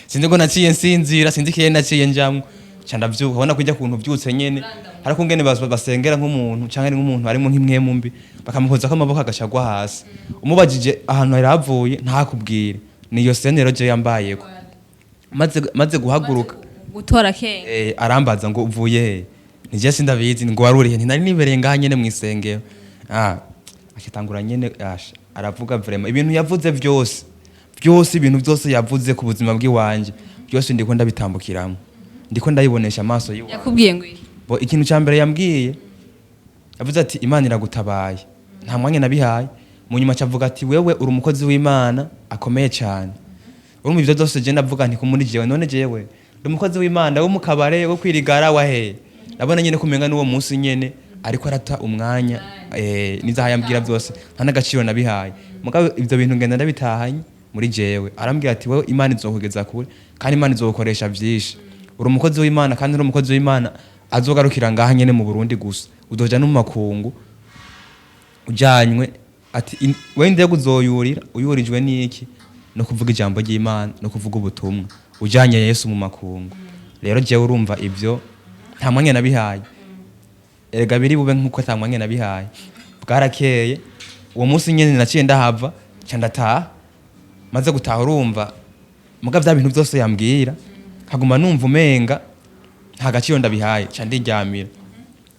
sinzi ngo naciye nsinzira, sinzi ikihe naciye njamwo, ca ndavyuka. Ubona ko ijya kuntu uvyutse nyene, hari kungene basengera nk'umuntu canke ari nk'umuntu harimo nk'impwemu mbi, bakamuhozako amaboko agaca agwa hasi, umubajije ahantu yari avuye ntakubwire. Niyo senero je yambayeko maze guhaguruka. Gutora kenge. Arambaza ngo uvuye he? Nije sindabizi. Ngo warurihe? Ntinari nibereye ngaha nyene mw'isengero. Akitangura nyene asha aravuga vraiment ibintu yavuze vyose byose, ibintu byose yavuze ku buzima bw'iwanje byose ndiko ndabitambukiramo, ndiko ndayibonesha amaso yiwanje. Yakubwiye ngo iki? Bo, ikintu cya mbere yambwiye, yavuze ati Imana iragutabaye. Nta mwanya nabihaye. Mu nyuma acavuga ati wewe uri umukozi w'Imana akomeye cyane. Urumva ivyo byose je ndavuga nti kumuri jewe, none jewe ndi umukozi w'Imana wo mu kabare, wo kwirigara, wa hehe? Ndabona nyene kumenga n'uwo munsi nyene ariko arata umwanya. Nizaha yambwira byose nta n'agaciro nabihaye. Mugabo ivyo bintu ngenda ndabitahanye muri jewe. Arambwira ati wewe Imana izokugeza kure, kandi Imana izogukoresha vyinshi, uri umukozi w'Imana, kandi uri umukozi w'Imana azogarukira ngaha nyene mu Burundi gusa, uzoja no mu makungu ujanywe. Ati we ndege uzoyurira uyurijwe n'iki? No kuvuga ijambo ry'Imana no kuvuga ubutumwa ujanye Yesu mu makungu. Rero jewe urumva ivyo nta mwanya nabihaye. Erega biri bube nkuko ata mwanya nabihaye. Bwarakeye uwo munsi nyene naciye ndahava, nca ndataha. Maze gutaha, urumva muga vya bintu byose yambwira nkaguma numva umenga nta gaciro ndabihaye, nca ndiryamira.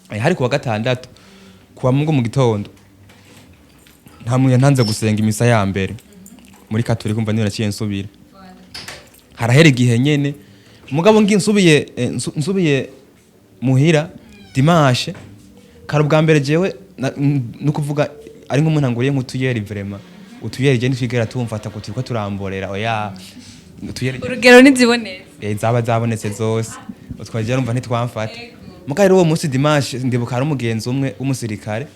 Hari kuwa gatandatu, kuwa Mungu mu gitondo nta muntu yantanze gusenga imisa ya mbere muri katolika. Umva niyo naciye nsubira, harahera igihe nyene. Mugabo ngi nsubiye nsubiye muhira dimanche kare ubwa mbere, jewe nukuvuga ari nk'umuntu anguriye nk'utuyeri, vraiment utuyeri je ntitwigera tumfata ngo turiko turamborera. Oya, utuyeri Urugero ntizibonetse. Zaba zabonetse zose, utwaje urumva ntitwamfata. Muga rero uwo munsi dimanche ndibuka hari umugenzi umwe w'umusirikare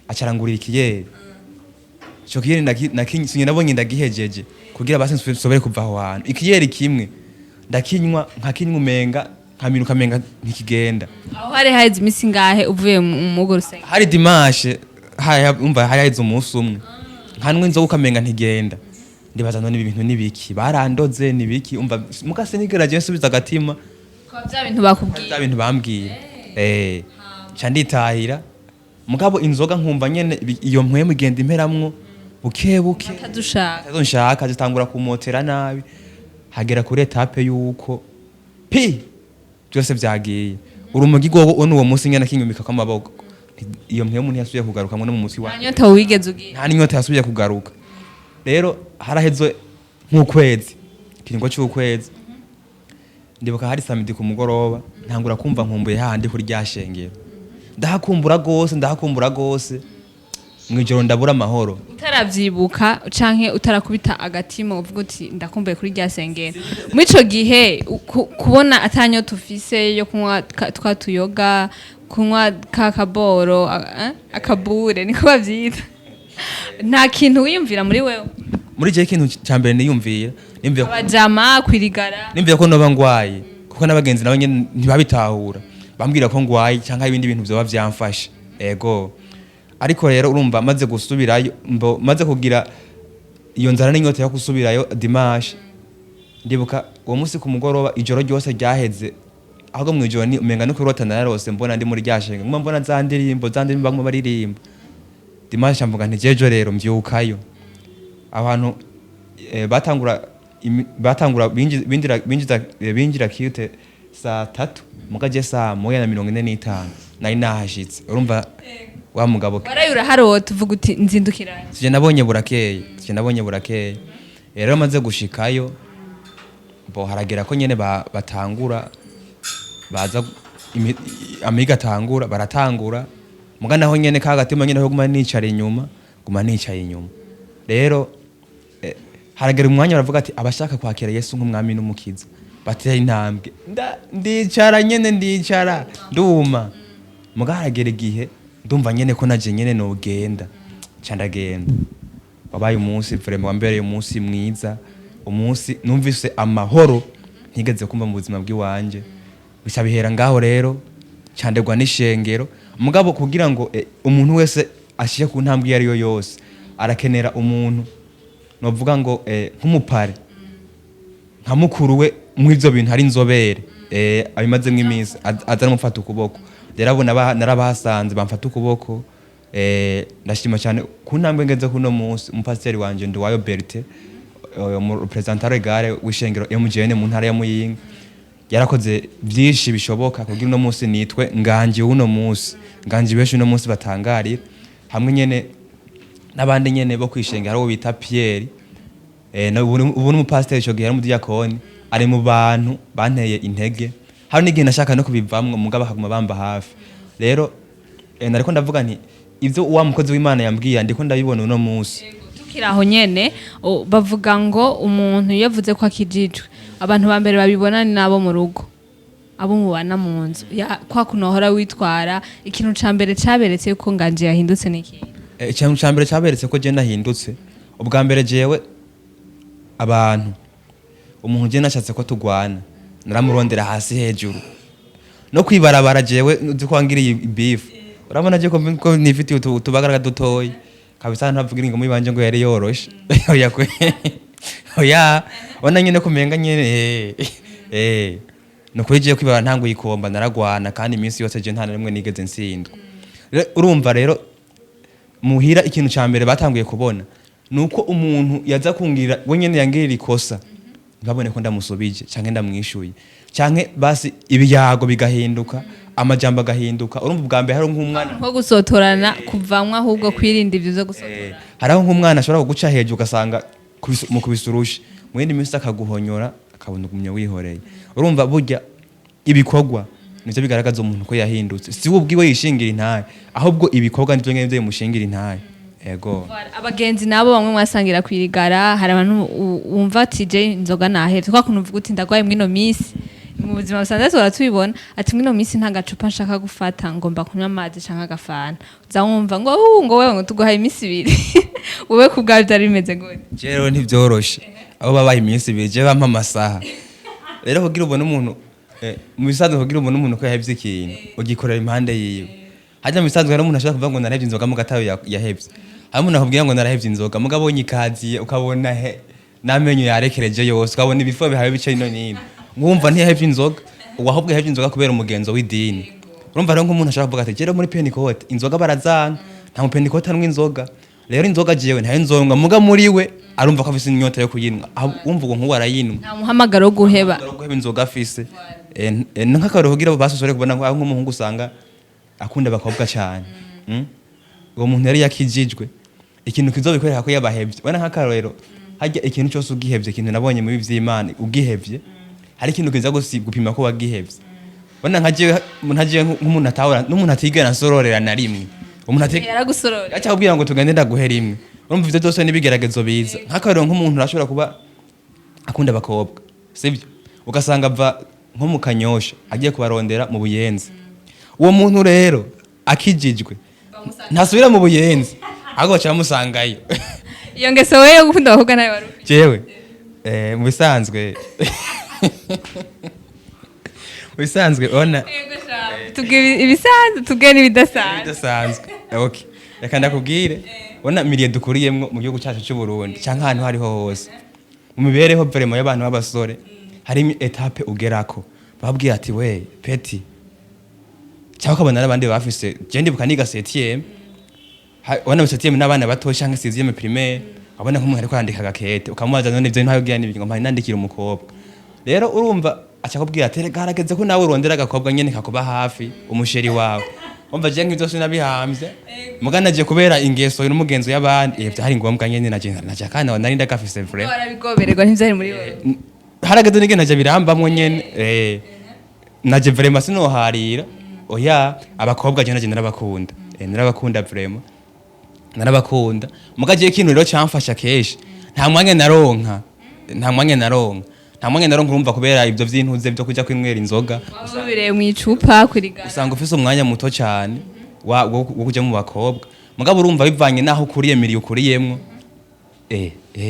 acarangurira ikiyeri. Ico kiyeri nabonye ndagihejeje kugira basi nsobere kuva aho hantu. Ikiyeri kimwe ndakinywa, nkakinywa umenga nkaminuka, umenga ntikigenda. Aho hari haheze iminsi ngahe uvuye mu urwo rusengero? Hari dimanche, umva hari haheze umunsi umwe. Nkanwe inzoga ukamenga ntigenda. Ndibaza none ibi bintu nibiki barandoze, nibiki? Umva muga sinigera je nsubiza agatima. Kwa bya bintu bakubwiye. Bya bintu bambwiye, nca nditahira. Mugabo inzoga nkumva nyene iyo mpwemu igenda imperamwo buke buke. Atadushaka. Atazo nshaka, zitangura kumotera nabi, hagera kuri étape yuko pi byose byagiye. Urumogi rwowo n'uwo munsi nyene akinyumika kw'amaboko, iyo mpwemu ntiyasubiye kugarukamwo no mu munsi wa Nta nyota wigeze ugira? Nta n'inyota yasubiye kugaruka. Rero haraheze nk'ukwezi, ikiringo c'ukwezi. Ndibuka hari samedi ku mugoroba, ntangura kumva nkumbuye hahandi kuri rya shengero. Ndahakumbura gose, ndahakumbura gose. Mw'ijoro ndabura amahoro. Utaravyibuka canke utarakubita agatima uvuga uti ndakumbuye kuri rya sengero, muri ico gihe kubona atanyota ufise yo kunywa twa tuyoga, kunywa ka kaboro, akabure niko bavyita, nta kintu wiyumvira muri wewe? Muri jewe ikintu ca mbere niyumvira, niyumvira Abajama kwirigara. Nimvira ko noba ngwaye, kuko n'abagenzi nabo nyene ntibabitahura, bambwira ko ngwaye canke ibindi bintu vyoba vyamfashe. Ego, ariko rero urumva maze gusubirayo, maze kugira iyo nzara n'inyota yo gusubirayo dimanche. Ndibuka uwo munsi ku mugoroba, ijoro ryose ryaheze ahubwo mw'ijoro ni umenga no kurota nararose, mbona ndi muri rya shenge, nguma mbona za ndirimbo, za ndirimbo baguma baririmba. Dimanche mvuga nti jejo rero mvyukayo. Abantu batangura batangura binjira culte saa 3, muga je saa 1:45 nari nahashitse. Urumva wa mugabo. Waraye uraharota uvuga uti nzindukirayo? Sije nabonye burakeye, sije nabonye burakeye. Rero maze gushikayo, bo haragera ko nyene batangura baza amiga atangura, baratangura, muga naho nyene ka gatima nyene ko guma nicara inyuma, guma nicaye inyuma. Rero haragera umwanya baravuga ati abashaka kwakira Yesu nk'umwami n'umukiza batera intambwe. Ndicara nyene, ndicara nduma. Muga haragera igihe ndumva nyene ko naje nyene nogenda, ca ndagenda. Wabaye umunsi vraiment wambereye umunsi mwiza, umunsi numvise amahoro ntigeze kumva mu buzima bw'iwanje. Bica bihera ngaho rero, candegwa n'ishengero. Mugabo kugira ngo umuntu wese ashike ku ntambwe iyo ari yo yose, arakenera umuntu novuga ngo nk'umupare, nka mukuru we mw'ivyo bintu, hari inzobere abimazemwo iminsi, aza aramufata ukuboko. Rero abo narabahasanze bamfata ukuboko. Ndashima cyane ku ntambwe ngeze kuno munsi umupasiteri wanje Nduwayo Bertin, umu représentant légal w'ishengero MGN mu ntara ya Muyinga, yarakoze byinshi bishoboka kugira uno munsi nitwe Nganji uno munsi, Nganji benshi uno munsi batangarira, hamwe nyene n'abandi nyene bo kwishengera, hari uwo bita Pierre, ubu n'umupasiteri, ico gihe yari umudiyakoni, ari mu bantu banteye intege. Hari n'igihe nashaka no kubivamwo, mugabo akaguma bamba hafi. Rero nariko ndavuga nti ivyo wa mukozi w'Imana yambwiye ndiko ndabibona uno munsi. Tukiri aho nyene, bavuga ngo umuntu iyo avuze ko akijijwe, abantu ba mbere babibona ni nabo mu rugo, abo mubana mu nzu. Kwa kuntu wahora witwara, ikintu ca mbere caberetse yuko Nganje yahindutse ni ikihe? Ikintu ca mbere caberetse ko je nahindutse, ubwa mbere jewe abantu, umuntu je nashatse ko tugwana naramurondera hasi hejuru no kwibarabara. Jewe uzi ko wangiriye beef, urabona je ko nifitiye utubagara dutoyi kabisa, ntavugira ngo ibanje ngo yari yoroshe. Oya kwe, oya, ubona nyene kumenga nyene nukuri jewe kwibara ntango yikomba naragwana, kandi iminsi yose je nta na rimwe nigeze nsindwa. Rero urumva rero muhira ikintu ca mbere batanguye kubona nuko umuntu yaza kungira we nyene yangirira ikosa, ntibabone ko ndamusubije canke ndamwishuye, canke basi ibiyago bigahinduka, amajambo agahinduka. Urumva ubwa mbere hari nk'umwana Nko gusotorana kuvamwo, ahubwo kwirinda ivyo vyo gusotorana. Hariho nk'umwana ashobora kuguca hejuru ugasanga mu kubisurusha, mu yindi minsi akaguhonyora, akabona ugumye wihoreye. Urumva burya ibikorwa nivyo bigaragaza umuntu ko yahindutse. Si we ubwiwe yishingira intahe, ahubwo ibikorwa nivyo ngivyo bimushingira intahe. Ego. Abagenzi nabo bamwe mwasangira kwirigara, hari abantu wumva ati je inzoga nahevye, kwa kuntu uvuga uti ndagwaye mwino minsi, mu buzima busanzwe tuhora tubibona, ati mwino minsi nta gacupa nshaka gufata, ngomba kunywa amazi canke agafanta, uza wumva ngo ngo wewe ngo tuguhaye iminsi 2. Wowe ku bwawe vyari bimeze gute? Je rero ntivyoroshe abo babaye iminsi 2, je bampa amasaha. Rero kugira ubone umuntu, mu bisanzwe kugira ubone umuntu ko yahevye ikintu, ugikorera impande yiwe. Harya mu bisanzwe hari umuntu ashobora kuvuga ngo narahevye inzoga, muga atayo yahevye. Hari umuntu akubwira ngo narahevye inzoga, muga abonye ikaziye ukabona he n'amenyo yarekereje yose, ukabona ibifuba bihawe bice ino n'ino, wumva ntiyahevye inzoga. Uwo ahubwo yahevye inzoga kubera umugenzo w'idini. Urumva rero nk'umuntu ashobora kuvuga ati rero muri Pentecôte inzoga barazanga, nta mu Pentecôte anywa inzoga, rero inzoga jewe ntayo nzonywa, muga muri we arumva ko afise inyota yo kuyinywa. Aho wumva ubwo nk'uwo arayinywa. Nta muhamagaro wo guheba. Umuhamagaro wo guheba inzoga afise. Nk'akarorero kugira basosore kubona aho nk'umuhungu usanga akunda abakobwa cyane. Uwo muntu yari yakijijwe, ikintu kizobikwereka ko yabahevye, ubona nk'akarorero harya ikintu cyose ugihevye, ikintu nabonye muri vy'Imana, ugihevye hari ikintu kiza gupima ko wagihevye. Ubona nka jewe, nka jewe nk'umuntu atahora n'umuntu atigera ansororera na rimwe, umuntu atigera Yaragusorora. Aca kubwira ngo tugende ndaguhe rimwe. Urumva ivyo byose n'ibigeragezo biza. Nk'akarorero, nk'umuntu arashobora kuba akunda abakobwa, sibyo, ugasanga ava nko mu Kanyosha agiye kubarondera mu Buyenzi. Uwo muntu rero akijijwe ntasubira mu Buyenzi, ahubwo baca bamusangayo. Iyo ngeso wewe yo gukunda abakobwa nawe wari ufite? Jewe mu bisanzwe ona Tubwire ibisanzwe, tubwire n'ibidasanzwe. Bidasanzwe, okay, reka ndakubwire. Ubona milieu dukuriyemwo mu gihugu cyacu cy'u Burundi cyangwa ahantu hariho hose, mu mibereho vraiment y'abantu b'abasore, hari étape ugerako bababwira ati: "We petit", cyangwa ukabona n'abandi bafise. Je ndibuka niga septième, ubona mu septième n'abana bato cyangwa sixième primaire, wabona nk'umuntu ariko arandika agakete, ukamubaza: "None ivyo ntayo n'ibiki?" Ngo: "Mpaye nandikira umukobwa." Rero urumva aca akubwira ati: "Erega harageze ko nawe urondera agakobwa nyene kakuba hafi, umu chéri wawe." Umva, je nk'ivyo sinabihamvye, muga naje kubera ingeso n'umugenzo y'abandi, vyari ngombwa nyene. Naje akana nari ndagafise vraiment. Warabigobererwa, ntivyari muri wowe. Harageze n'igene naje birambamwo nyene. Naje vraiment sinoharira, oya. Abakobwa je naje narabakunda, narabakunda vraiment, narabakunda. Muga je ikintu rero camfasha, kenshi nta mwanya naronka, nta mwanya naronka, nta mwanya naronka. Urumva kubera ivyo vy'intuze vyo kuja kwinywera inzoga, Waba mu icupa kurigara. Usanga ufise umwanya muto cyane wo kuja mu bakobwa. Mugabo urumva bivanye naho ukuriye, milieu ukuriyemwo,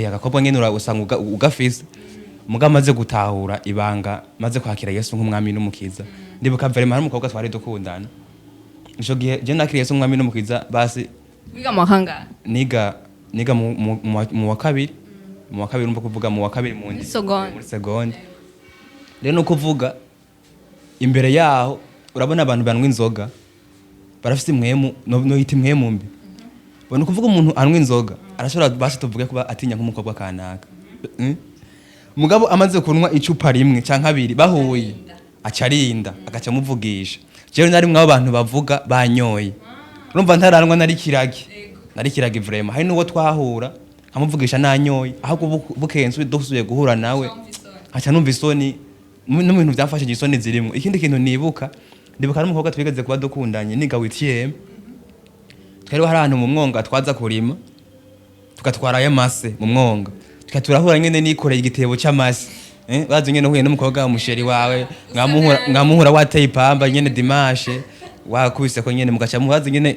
agakobwa nyene usanga ugafise. Mugabo maze gutahura ibanga, maze kwakira Yesu nk'umwami n'umukiza, ndibuka vraiment hari umukobwa twari dukundana ico gihe je nakiriye Yesu nk'umwami n'umukiza basi. Wiga mu kangahe? Niga mu wa kabiri, mu wa kabiri. Urumva kuvuga mu wa kabiri mu ndi Seconde. Muri seconde. Rero no kuvuga imbere yaho, urabona abantu banywa inzoga barafise impwemu, no yita impwemu mbi. Bona ukuvuga umuntu anywa inzoga arashobora basi tuvuge kuba atinya nk'umukobwa kanaka. Mugabo amaze kunywa icupa rimwe canke abiri, bahuye aca arinda agaca amuvugisha. Jewe nari mw'abo bantu bavuga banyoye. Urumva ntaranwa, nari kiragi, nari kiragi vraiment. Hari n'uwo twahura nkamuvugisha nanyoye, ahubwo bukeye dusubiye guhura nawe nkaca numva isoni. No mu bintu byamfashije, isoni zirimo. Ikindi kintu nibuka, ndibuka n'umukobwa twigeze kuba dukundanye niga huitième. Twari hari ahantu mu mwonga twaza kurima, tugatwarayo amase mu mwonga, tuka turahura nyene nikoreye igitebo c'amase. Bazi nyene uhuye n'umukobwa wa mu chéri wawe, mwamuhura wateye ipamba nyene dimanche, wakubise ko nyene mugaca mubazi nyene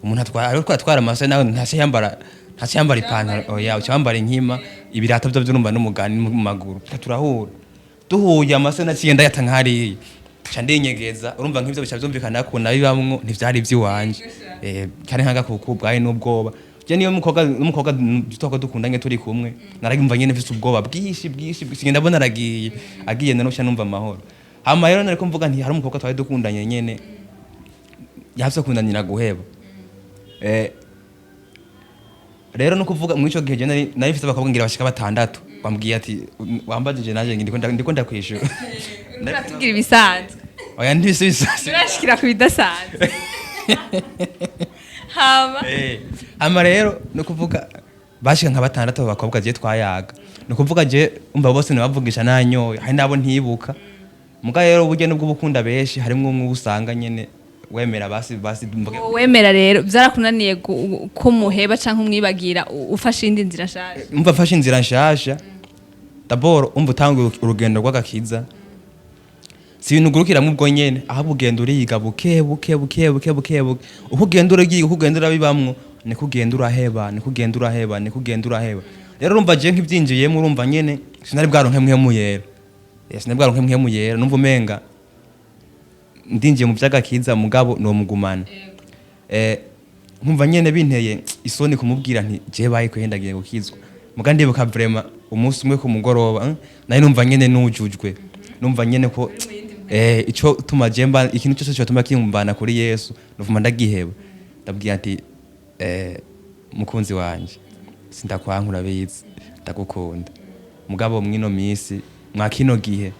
umuntu atwara, ariko atwara amase nawe ntace yambara ipantaro, oya, uca wambara inkima, ibirato byo vyurumva n'umugani mu maguru. Tuka turahura, duhuye amase naciye ndayata nkariya, ca ndinyegeza. Urumva nk'ivyo bica vyumvikana ko nabibamwo, ntivyari ivy'iwanje, kari nk'agakuku bwaye n'ubwoba. Je niyo n'umukobwa twako dukundanye turi kumwe, naragimva nyene mfise ubwoba bwinshi bwinshi bwinshi. Ndabona aragiye, agiye nanuca numva amahoro. Hama rero nariko mvuga nti hari umukobwa twari dukundanye nyene yavye kundanira guheba. Rero no kuvuga muri ico gihe je nari mfise abakobwa ngira bashika batandatu. Wambwiye ati wambajije, naje ndiko ndakwishura. Uratubwira ibisanzwe. Oya, ntibisubiza. Turashikira ku bidasanzwe hama. Hama rero no kuvuga bashika nka batandatu abo bakobwa je twayaga, ni ukuvuga je umva bose nabavugisha nanyoye, hari nabo ntibuka. Muga rero burya nubwo ubukunda benshi, harimwo umwe usanga nyene wemera basi basi mvuge. Wemera rero byarakunaniye ko muheba canke umwibagira, ufashe indi nzira nshasha? Umva, mfashe inzira nshasha. D'abord umva utanguye urugendo rw'agakiza, si ibintu ugurukiramwo ubwo nyene, ahubwo ugenda uriga buke buke buke buke buke buke. Uko ugenda uriga, uko ugenda urabibamwo, niko ugenda uraheba, niko ugenda uraheba, niko ugenda uraheba. Rero urumva je nk'ivyinjiyemwo, urumva nyene sinari bwaronke mpwemu yera. Sinari bwaronke mpwemu yera. Numva umenga ndinjiye mu vy'agakiza, mugabo nomugumana. Nkumva nyene binteye isoni kumubwira nti je baye kuhendagiye gukizwa. Muga ndibuka vraiment umunsi umwe ku mugoroba, nari numva nyene nujujwe, numva nyene ko ico tuma je mba ikintu cyose cyotuma kimbana kuri Yesu nuvuma ndagiheba. Ndabwira nti: "Mukunzi wanje, sindakwanka, urabizi ndagukunda, mugabo mwino misi, mwa kino gihe,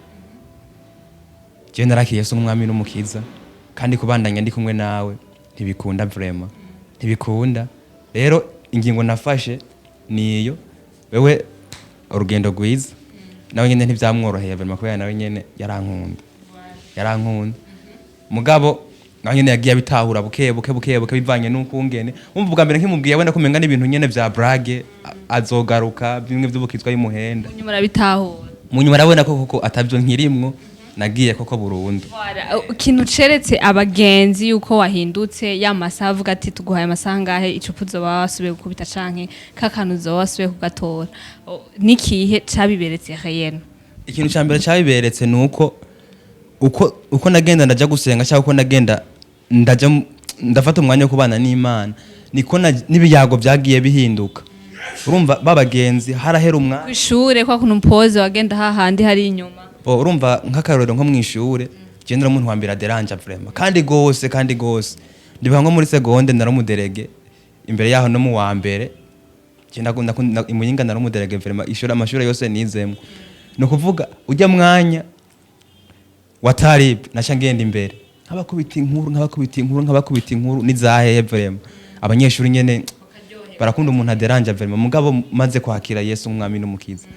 Jewe narakiriye Yesu nk'umwami n'umukiza, kandi kubandanya ndi kumwe nawe ntibikunda, vraiment ntibikunda. Rero ingingo nafashe niyo, wewe urugendo rwiza. Nawe nyene ntivyamworoheye vraiment, kubera nawe nyene yarankunda, yarankunda, mugabo nawe nyene yagiye abitahura buke buke buke buke, bivanye n'ukungene umva ubwa mbere nkimubwiye wenda kumenga n'ibintu nyene vya blague, azogaruka bimwe vy'ubukizwa y'umuhenda. Nyuma urabitahura? Mu nyuma arabona ko koko atavyo nkirimwo, nagiye koko burundu. Voilà. Ikintu ceretse abagenzi yuko wahindutse, ya masaha avuga ati tuguhaye amasaha angahe, icupa uzoba wasubiye gukubita canke kakantu uzoba wasubiye kugatora, nikihe cabiberetse réellement? Ikintu cya mbere cyabiberetse ni uko uko nagenda ndaja gusenga, cyangwa uko nagenda ndaja ndafata umwanya wo kubana n'Imana, niko n'ibiyago byagiye bihinduka. Urumva babagenzi harahera umwanya. Kw'ishure kwa kuntu mpoze wagenda hahandi hari inyuma. Bo, urumva nk'akarorero nko mw'ishure, je ndari umuntu wa mbere aderanja vraiment, kandi gose, kandi gose. Ndibuka nko muri seconde nari umu délégué, imbere yaho no mu wa mbere je ndakunda imuyinga, nari umu délégué vraiment. Ishuri, amashuri yose nizemwo, ni ukuvuga ujya mwanya wa tarib naca ngenda imbere nk'abakubita inkuru, nk'abakubita inkuru, nk'abakubita inkuru nizaheye. Vraiment abanyeshuri nyene barakunda umuntu aderanja vraiment. Mugabo maze kwakira Yesu nk'umwami n'umukiza,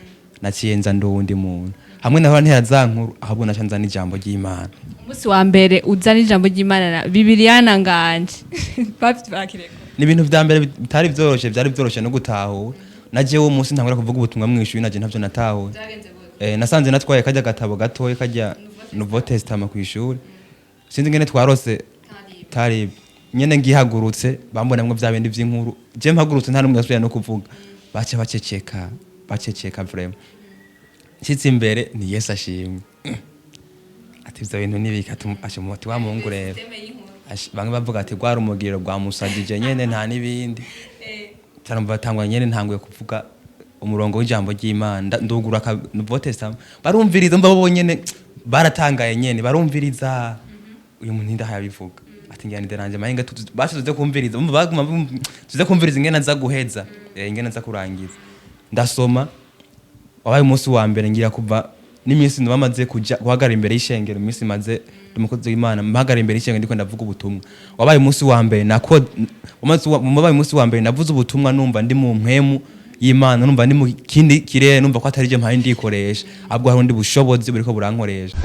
naciye nza ndi uwundi muntu. Hamwe nahora ntera za nkuru, ahubwo naca nza n'ijambo ry'Imana. Umunsi wa mbere uzana ijambo ry'Imana na Bibiliya na nganje bakireko? Ni ibintu vya mbere bitari vyoroshe, vyari vyoroshe no gutahura. Na jewe uwo munsi ntangura kuvuga ubutumwa mw'ishuri, naje ntavyo natahuye. Nasanze natwaye kajya gatabo gatoya kajya Nouveau Testament kw'ishuri, sinzi ingene twarose tari nyene. Ngihagurutse bambonamwo vya bindi vy'inkuru. Je mpagurutse nta n'umwe yasubira no kuvuga, baca baceceka, baceceka vraiment. Nshitse imbere ni "Yesu ashimwe", ati "Ivyo bintu nibika." Ati "Wa muhungu rero." Bamwe bavuga ati "Rwari umugiro rwamusagije nyene, nta n'ibindi." Tarumva batangwa nyene, ntanguye kuvuga umurongo w'ijambo ry'Imana, ndugura Nouveau Testament, barumviriza. Mba bo nyene baratangaye nyene, barumviriza uyu muntu ndaha yabivuga, ati "Ngira ni mahinga basi tuze kumviriza." Umva baguma tuze kumviriza ingene aza guheza, ingene aza kurangiza. Ndasoma. Wabaye umunsi wa mbere ngira kuva n'iminsi naba maze kuja guhagarara imbere y'ishengero, iminsi maze ndi umukozi w'Imana mpagarara imbere y'ishengero ndiko ndavuga ubutumwa, wabaye umunsi wa mbere nako wabaye umunsi wa mbere navuze ubutumwa numva ndi mu mpwemu y'Imana, numva ndi mu kindi kirere, numva ko atari je mpaye ndikoresha, ahubwo hari undi bushobozi buriko burankoresha.